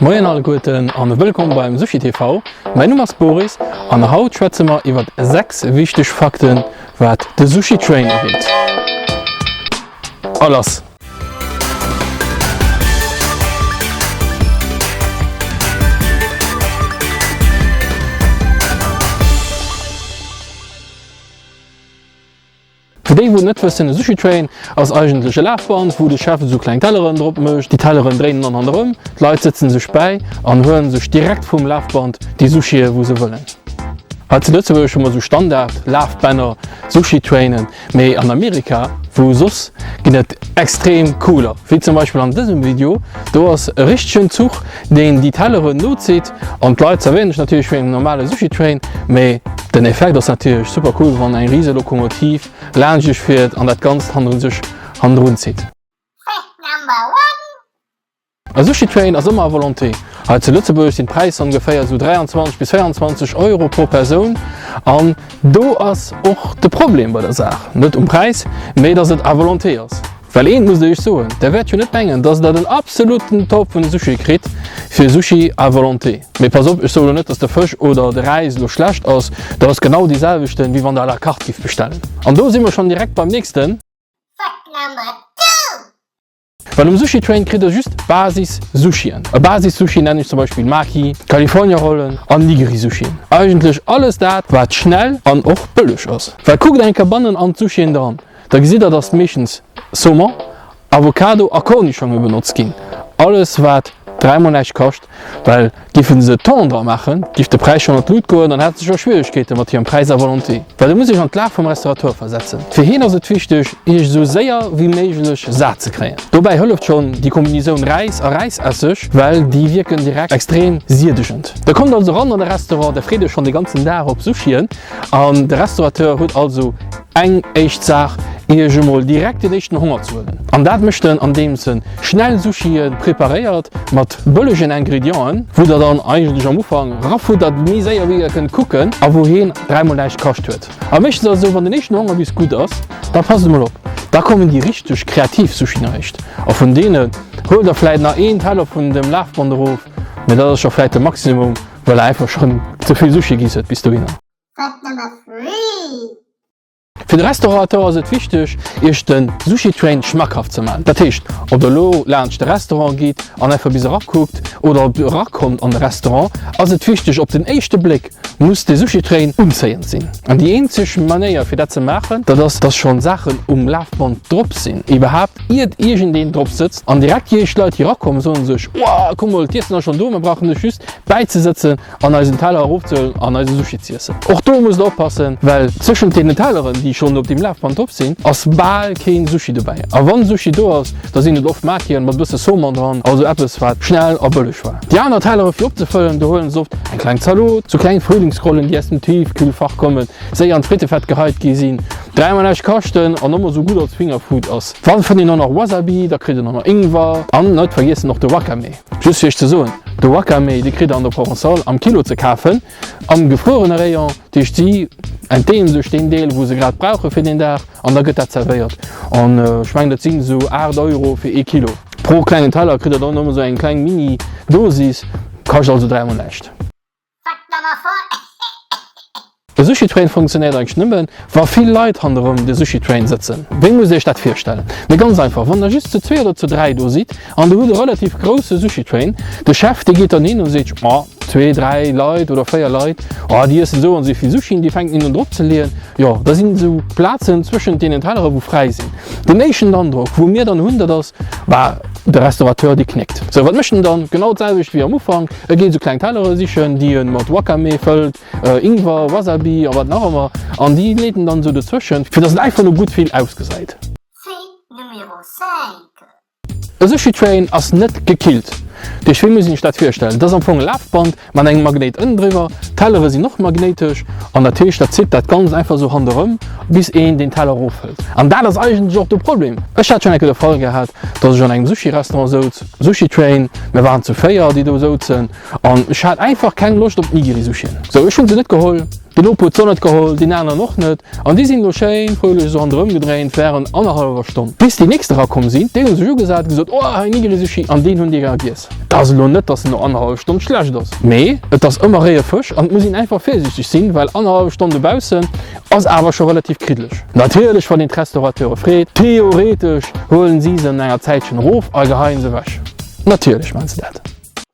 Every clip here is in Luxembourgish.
Moien alleguerten an wëllkomm beim Sushi TV. Mäin Numm ass Boris an haut schwätze mer iwwert 6 wichteg Fakten wat de Sushi Train ugeet. A lass! Fir déi wou et net wëssen, e Sushi Train ass eigentlech e Lafband wou de Chef esou kleng Telleren drop mécht. Déi Telleren dréinen dann hannerëm, d'Leit sëtzen sech bäi an huelen sech direkt vum Lafband déi Sushie wou se wëllen. Hei zu Lëtzebuerg hu mer esou Standard Lafbänner, Sushi Trainen, mee an Amerika, wou soss, ginn et extrem cooler, wéi zum Beispill an dësem Video. Do ass e richtegen Zuch deen déi Telleren nozitt an d'Leit zerwéieren sech natierlech wéi engem normale Sushi Train, mee Den Effekt ass natierlech super cool wann eng riese Lokomotiv laanscht iech fiert an dat ganzt hanneren sech hannendrun zitt. Fact number one. E Sushi Train ass ëmmer à volonté. Hei zu Lëtzebuerg sinn d'Präisser ongeféier esou 23 bis 24 Euro pro Persoun an do ass och de Problem bei der Saach, net um Präis, mee dass et à volonté ass. Well eent muss ech iech soen, der wäert jo net mengen, dass der den absoluten Top vun de Sushie kritt fir Sushi à volonté. Mee pass op, ech soe lo net, dass de Fësch oder de Räis lo schlecht ass, dat ass genau dee selwechten, wéi wann der à la carte giff bestellen. An do si mer schonn direkt beim nächsten. Fact number two! Well um Sushi Train kritt der just Basis Sushien. E Basis Sushi nennen ech zum Beispill Maki, California Rollen an Nigiri Sushien. Eigentlech alles dat wat schnell an och bëlleg ass. Well kuckt eng Kéier bannen an d'Sushien dran. Da gesitt der dass meeschtens Saumon, Avocado a Cornichonge benotzt ginn. Alles wat dräimol näischt kascht, well giffen se Thon dra maachen, giff de Präis schonn an d'Lut goen an hätte se scho Schwieregkeete mat hirem Präis à volonté. Well do muss iech an d'Lag vum Restaurateur versetzen. Fir hien ass et wichteg iech esou séier wéi méiglech sat ze kréien. Dobäi hëlleft schonn déi Kombinisoun Räis a Räisesseg, well déi wierken direkt extrem siedegend. Der kommt also ran an de Restaurant, der freet iech schonn de ganzen Dag op Sushien an de Restaurateur huet also Eng éischt Saach, Iech emol direkt den éischten Honger ze huelen. An dat mécht en andeems en schnell Sushien preparéiert mat bëllegen Ingredienten, wou der dann eigentlech am Ufank rafuddert méi séier wéi der kënnt kucken a wou heen dräimol näischt kascht huet. A meeschtens ass et esou, wann den éischten Honger bis gutt ass, da passt emol op, da kommen déi richteg kreativ Sushien eréischt a vun deene huelt der vläit nach een Teller vun dem Lafband erof, mee dat ass scho vläit de Maximum, well der einfach schonn ze vill Sushi giess huet bis dohinner. Fact number three. Fir de Restaurateur ass et wichteg, iech de Sushi Train schmackhaft ze maachen. Dat heescht, ob der elo laanscht de Restaurant gitt an einfach bis erakuckt oder ob der erakommt an de Restaurant, ass et wichteg, op den éischte Bléck muss de Sushi Train unzéiend sinn. An déi eenzeg Manéier fir dat ze maachen, dat ass, dass schonn Saachen um Lafband drop sinn, iwwerhaapt iert iergendeen drop sëtzt. An direkt déi éischt Leit déi erakommen, soen sech, Wow, kuck mol, d'Iessen ass schonn do, mir brauchen sech just bäizesëtzen. an eisen Teller erofzehuelen an eise Sushi z'iessen. Och do musst der oppassen, well zwëschent deenen Telleren, déi schonn op dem Lafband drop sinn, ass bal keen Sushi dobäi. A wann Sushi do ass, da sinn et oft Makien mat bësse Saumon dran, also eppes wat schnell a bëlleg war. Déi aner Tellere fir opzefëllen, do huelen se oft eng kleng Zalot, sou kleng Frühlingsrollen, déi aus dem Tiefkühlfach kommen, séier an d'Frittefett geheit gi sinn, dräimol näischt kaschten an ëmmer sou gutt als Fingerfood ass. Wann fënnt een och nach Wasabi, da kritt een och nach Ingwer an net vergiessen och de Wakame. Just fir iech ze soen, de Wakame dee kritt der an der Provençale am Kilo ze kafen, am gefruerene Rayon. Dat heescht si entdeeën sech deen Deel wou se grad brauche fir deen Dag an da gëtt dat zerwéiert. An ech mengen dat sinn esou 8 Euro fir ee Kilo. Pro klengen Teller kritt der dann ëmmer esou eng kleng Mini Dosis, kascht also dräimol näischt. Fact number four. De Sushi Train funktionéiert eigentlech nëmmen, wa vill Leit handerëm de Sushi Train sëtzen. Wéi musst Dir Iech dat virstellen? Mee ganz einfach, wann der just zu zwee oder zu dräi do sidd an der hutt e relativ grousse Sushi Train, de Chef dee geet dann hin an seet, Ma zwee, dräi Leit oder véier Leit, oh déi iessen esou an esou vill Sushien, déi fänken un drop ze leeën. Jo, da sinn esou Plazen zwëschent deenen Tellere wou fräi sinn. Den éischten Androck wou mir dann hunn, dat ass, bah, de Restaurateur dee knéckt. Sou, wat mécht en dann? Genau d'selwecht wéi am Ufank, e geet esou kleng Tellere sichen, déi e mat Wakame fëllt, Ingwer, Wasabi a wat nach ëmmer an déi leet en dann esou dozwëschen, fir dass et einfach no gutt vill ausgesäit. Fait numéro 5. E Sushi Train ass net gekillt. Duerch wéi muss een sech dat virstellen? Et ass am Fong e Lafband mat engem Magnéit ënnen driwwer, d'Tellere sinn och magnéitesch an dat heescht dat zitt dat Ganzt einfach esou handerëm bis een den Teller erofhëlt. An dat ass eigentlech och de Problem. Ech hat schonn eng Kéier de Fall gehat, dass ech an engem Sushi Restaurant souz, Sushi Train, mir waren zu 4 déi do souzen, An ech hat einfach keng Loscht op Nigiri-Sushien. Sou, ech hunn se net geholl. Den Noper huet s'och net geholl, deen aneren och net. An déi sinn elo schéin fröhlech esou handerëm gedréint während annerhallwer Stonn, bis déi nächst erakomm sinn. Déi hu sech ugesat, gesot, Oh, hei Nigiri-Sushi, an deen hunn déi era giess. Et ass elo net, dass en no annerhallef Stonn schlecht ass, mee et ass ëmmer réie Fësch an et muss een einfach virsiichteg sinn, well annerhallef Stonn dobaussen ass awer scho relativ kriddeleg. Natierlech, wann een d'Restaurateure freet, theoretesch huelen si se no enger Zäitchen erof a geheien se ewech. Natierlech maachen se dat.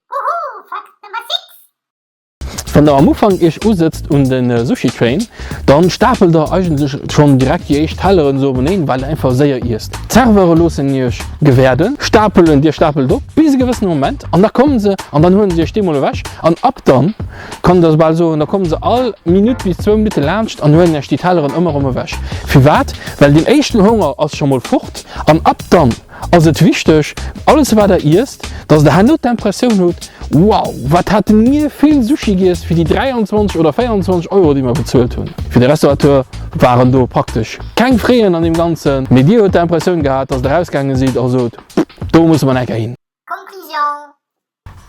Huhu, Fakt Nummer 6! Wann der am Ufank iech usëtzt un den Sushi Train, dann stapelt der eigentlech schon direkt déi éischt Telleren esou openeen, well der einfach séier iesst. D'Serveure loossen iech gewäerden, stapelen, dir stapelt op bis e gewëssene Moment an da kommen se an dann huelen se iech deemol ewech an ab dann kann der bal soen, da kommen se all Minutt bis zwou Minutte laanscht an huelen iech déi Telleren ëmmer erëm ewech. Firwat? Well deen éischten Honger ass scho mol fort an ab dann ass et wichteg, alles wat der iesst, dass der herno d'Impressioun hutt, Wow, wat hate mir vill Sushi giess fir déi 23 oder 24 Euro, déi mer bezuelt hunn. Fir de Restaurateur waren do praktesch keng Frais an deem Ganzen, mee dir hutt d'Impressioun gehat, dass der erausgaange sidd a sot, Do musse mer nach eng Kéier hin. Conclusion.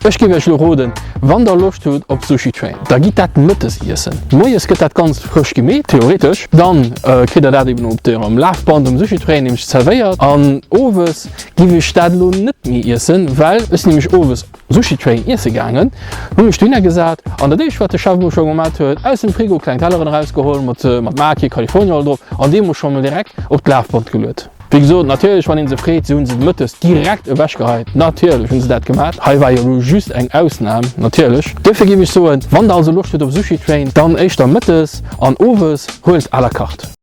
Ech géif iech elo roden, wann der Loscht hutt op Sushi Train, da gitt dat mëttes iessen. Moies gëtt dat Ganzt frësch gemeet, theoretesch. Dann kritt der dat eben op dem Lafband um Sushi Train nämlech zerwéiert. An owes giff ech dat elo net méi iessen, well ech sinn nämlech owes Sushi Train iesse gaangen, hunn mech dohinner gesat an dat éischt wat de Chef mol scho gemat huet, aus dem Frigo kleng Telleren erausgeholl mat mat Maki, California Roll drop an déi mol scho mol direkt op d'Lafband geluet. Wéi gesot, natierlech, wann een se freet, se hunn se mëttes direkt ewechgeheit. Natierlech hunn se dat gemat. Hei war jo elo just eng Ausnam, natierlech. Duerfir géif ech soen, wann der also Loscht hutt op Sushi Train, dann éischter mëttes an owes huelt à la carte.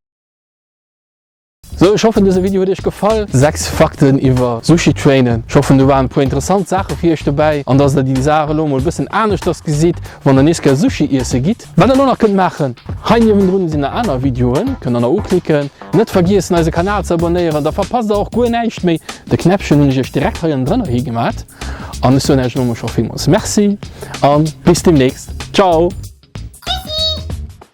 Sou, ech hoffen dëse Video huet iech gefall. 6 Fakten iwwer Sushi Trainen. Ech hoffen do waren e puer interessant Saache fir iech dobäi an dass der déi Saach elo mol e bëssen aneschters gesitt, wann der nees gär Sushi iesse gitt. Wat der elo nach kënnt maachen, hei niewendrun sinn nach aner Videoen, kënnt der nach uklicken. Net vergiessen eise Kanal ze abonnéieren, da verpasst der och guer näischt méi. De Knäppchen hunn ech iech direkt hei ënnendrënner higemat an ech soen iech elo mol scho villmools Merci an bis demnächst. Ciao!